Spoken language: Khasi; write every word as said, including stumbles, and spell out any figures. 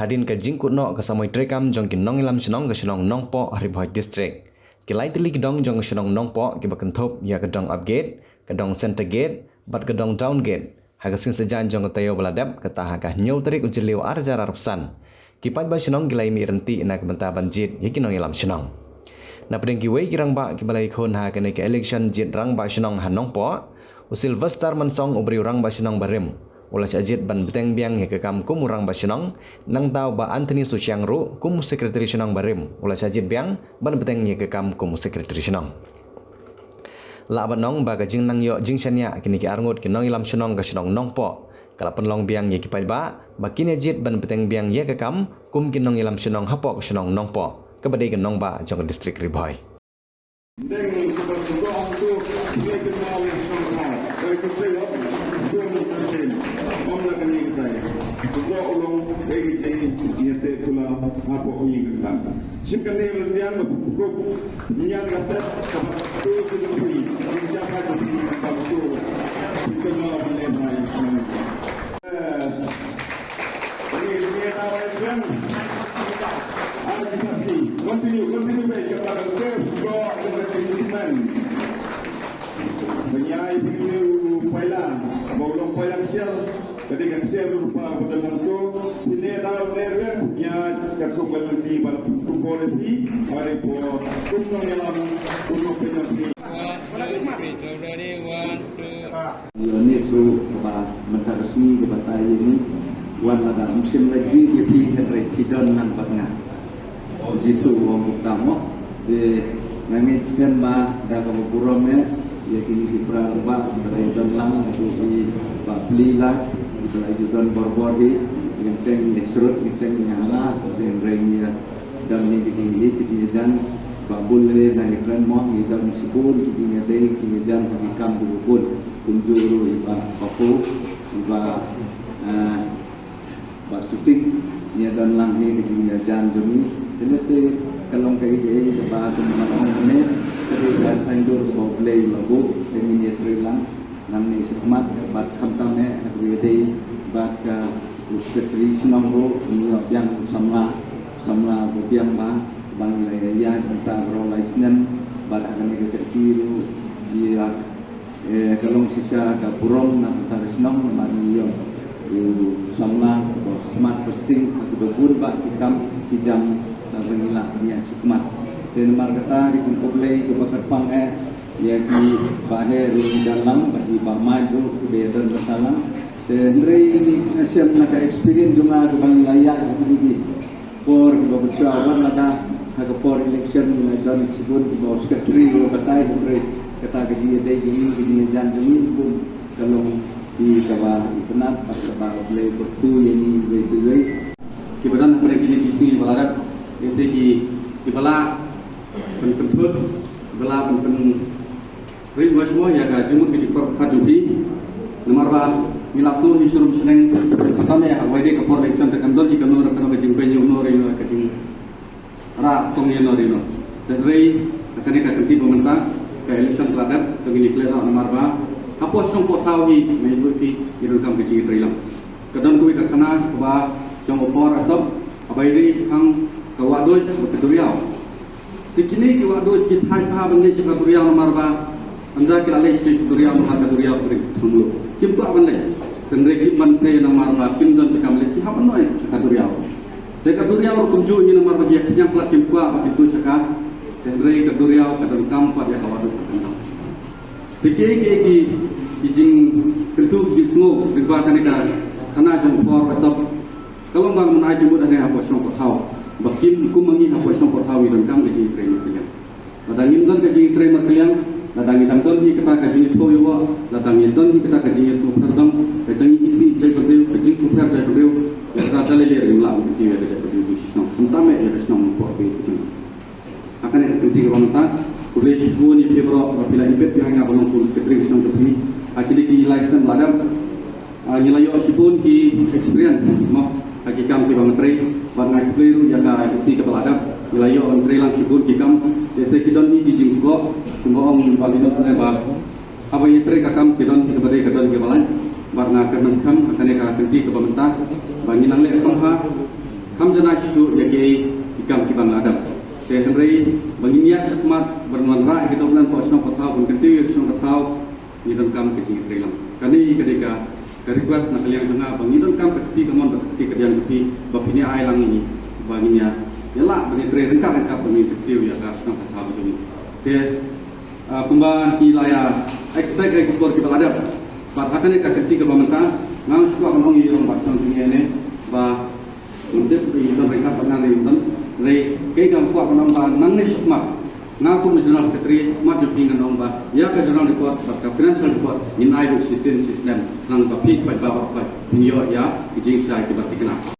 Hadien ka jingkut noh ka samoi treikam jong ki nongïalam shnong ka shnong Nongpoh, Ri Bhoi District, ki lai tylli ki dong jong ka shnong Nongpoh kiba kynthup ïa ka dong Ap Gate, ka dong Centre Gate bad ka dong Down Gate ha ka sngi Saitjaiñ jong ka taïew ba la dep, kata ha ka hynñiew tarik u Jylliew ar hajar arphew san, ki paidbah shnong ki la ïa mih ryntih na ka bynta ban jied ïa ki nongïalam shnong. Na pdeng kiwei ki rangbah kiba la ïakhun ha kane ka election jied rangbah shnong ha Nongpoh, u Sylvester Mansong, u briew rangbah shnong barim, u la shah jied ban bteng biang ïa ka kam kum u rangbah shnong, nangta u Bah Anthony Suchiang ruh kum u sekretari shnong barim u la shah jied biang ban bteng ïa ka kam kum u sekretari shnong. Lah ban ong ba ka jingnang ïoh jingshaniah kine ki arngut ki nongïalam shnong ka shnong Nongpoh ka la pynlong biang ïa ki paidbah ba kin ïa jied ban bteng biang ïa ka kam kum ki nongïalam shnong hapoh ka shnong Nongpoh, kaba dei ka nongbah jong ka district Ri Bhoi. Continue, continue, continue. Pynïaid pynïaid u paila, ba u long paila ksiar, ka dei ka ksiar u pa u dang nangto, pynïaid dau ne rem, pynïaid ka kum ka lynti ba tu por phi, ba dei por kum nongïalam, kum nongpynïaid phi. One, two, three, ready, one, two. Ïoh ne su kaba mynta ka sngi kaba tai ïa ni, wan lada ym shym la jied ïa phi hynrei phi don lang bad nga. Jisu u ong kumta mo. Te nga ngeit skhem ba da kaba burom eh ïa kine ki para rangbah ba la ïadon lang haduh ki ba pli lak, ki ba la ïadon borbor hi, ngin teng ïa shrut, ngin teng ïa hala, ngin reng ïa dang ïa ki jingïeit ki jingïajan ba bun lei na ngi kren mo, ngi dang shibun ki jingïadei ki jingïajan ha ki kam ki ba bun. Kumjuh ruh ïa ba Papu, ïa ba, eh, Bah Suting, ngi ïa don lang hi ka jingïajan jong ngi. Te lehse ka long kaei kaei kaba kumba nga ong mynne, ka dei ka saiñdur kaba U Blei u la buh, te ngin ïa trei lang nangne shakhmat, bad khamtam eh ha kaba ïadei bad ka u Secretary Shnong ruh, ngi ïoh biang u samla, samla ba biang bha, ba ngi la ïa ïaid mynta baroh lai snem, bad ha kane ka kyrti ruh, ïa Eh, ka long shisha ka burom na ka bynta ka shnong namar ngi ïoh u samla ba smat ba sting ha kiba bun bah ki kam ki jam, eh, ba ngi lah ban ïaid shakhmat. Te namar kata ka jingkhublei kaba kyrpang eh ïa ki Bah Heh ruh ki don lang bad ki Bah Mike ruh kiba ïadon bynta lang. Te hynrei ngi, nga shem na ka experience jong nga kaba ngi la ïaid ha kine ki por kiba pyrshah, wat lada ha ka por election ngi la don shibun kiba secretary ruh batai, hynrei kata ka jingïadei jong ngi, ka jingïajan jong ngi bun ka long ki kaba itynnad bad kaba U Blei u kyrkhu ïa ngi iwei pa iwei. Kiba don ha kine ki sngi ba la dep, ïa ki, kiba la pynpynthut, kiba la pynpyn Ring wach mo ïa ka jingmut ka jingpyrkhat jong phi. Namar ba ngi la sngew hi shurum shneng, kata me ha wai de ka por election te kan don hi kano kano ka jingpynïoh no ri no, ka jingrah stong ïa no ri no. Te hynrei ha kane ka kynti ba mynta ka election ka la dep, te ngin ïa klet noh namar ba hapoh shnong poh thaw hi, me ïathuh phi, ngi donkam ka jingïatreilang. Ka don kawei ka khana kaba jong u Por Asop, haba ïadei shaphang ka Wahduid bad ka Duriaw. Te kine ki Wahduid ki thait bha ban leit sha ka Duriaw namar ba ynda ki la leit sha ka Duriaw namar ka Duriaw ka ring thang mluh. Kim kwah ban leit. Hynrei kim banse namar ba kim don jaka ban leit, ki hap ban noh sha ka Duriaw. Te ka Duriaw ruh kumjuh hi namar ba ki ïa khñiang palat, kim kwah ba kin tuh sha ka. Te hynrei ka Duriaw ka donkam pat ïa ka Wahduid ka donkam. Te kiei kiei ki, ki jingkyntu ki jingsngew lyngba kane ka khana jong u Por Asop. Ka long ba ngan ai jingmut hangne hapoh shnong poh thaw. Ba kim kum ma ngi hapoh shnong poh thaw ngi donkam ka jingïatrei markylliang. Lada ngim don ka jingïatrei markylliang, lada ngi dang don hi kata ka jingïathuh ïa wah, lada ngi don hi kata ka jingïasngewpher dong, ka jingïaisih jaitbynriew, ka jingsngewpher jaitbynriew, ïa kata da lei lei ngim lah ban kyntiew ïa ka jaitbynriew ki shnong. Khamtam eh ïa ka shnong Nongpoh ka jong ngi. Ha kane ka kynti kaba mynta, khublei shibun ïa phi baroh ba phi la ibit biang ïa nga ban long kum u secretary ka shnong jong phi ha kine ki lai snem ba la dep. Ah, ngi la ïoh shibun ki experience mo ha ki kam kiba nga trei, bad nga khublei ruh ïa ka E C kaba la dep. Ngi la ïoh ban trei lang shibun ki kam, te sa ki don hi ki jingkyrkhu kumba ong Bah Linus ne ba haba ïatrei ka kam ki don kiba dei, ka don kiba lait. Bad nga kyrmen skhem ha kane ka kynti kaba mynta ba ngin nang leh kham bha, Kam janai shuh ïa kiei ki kam kiba nga la dep. Te hynrei ba ngin ïaid shakhmat ban wanrah ïa ki dohnud hapoh shnong pathaw, ban kyntiew ïa ki shnong pathaw, ngi donkam ka jingïatreilang. Kane ka dei ka, ka request na ka liang jong nga ba ngi donkam ka kti kamon bad ka kti kadiang jong phi, ba phin ïa ai lang ïa ngi ba ngin ïa, ïa lah ban ïatrei ryngkat ryngkat ba ngin kyntiew ïa ka shnong pathaw jong ngi. Te, ah, kumba ngi la ïa expect ïa ki por kiba la dep. Bad ha kane ka kti kaba mynta, nga shu kwah ban ong ïa i rangbah shnong jong ngi ne ba ngan tip i don ryngkat bad nga ne i don. Hynrei kaei kaba nga kwah ban ong ba nangne shakhmat, nga kum u General Secretary, shakhmat jong phi ngan ong ba ïa ka General Report bad ka Financial Report ngin ai ruh shisien shisnem, khnang ba phi paidbah baroh phi phin ïoh ïa ki jingshai kiba thikna.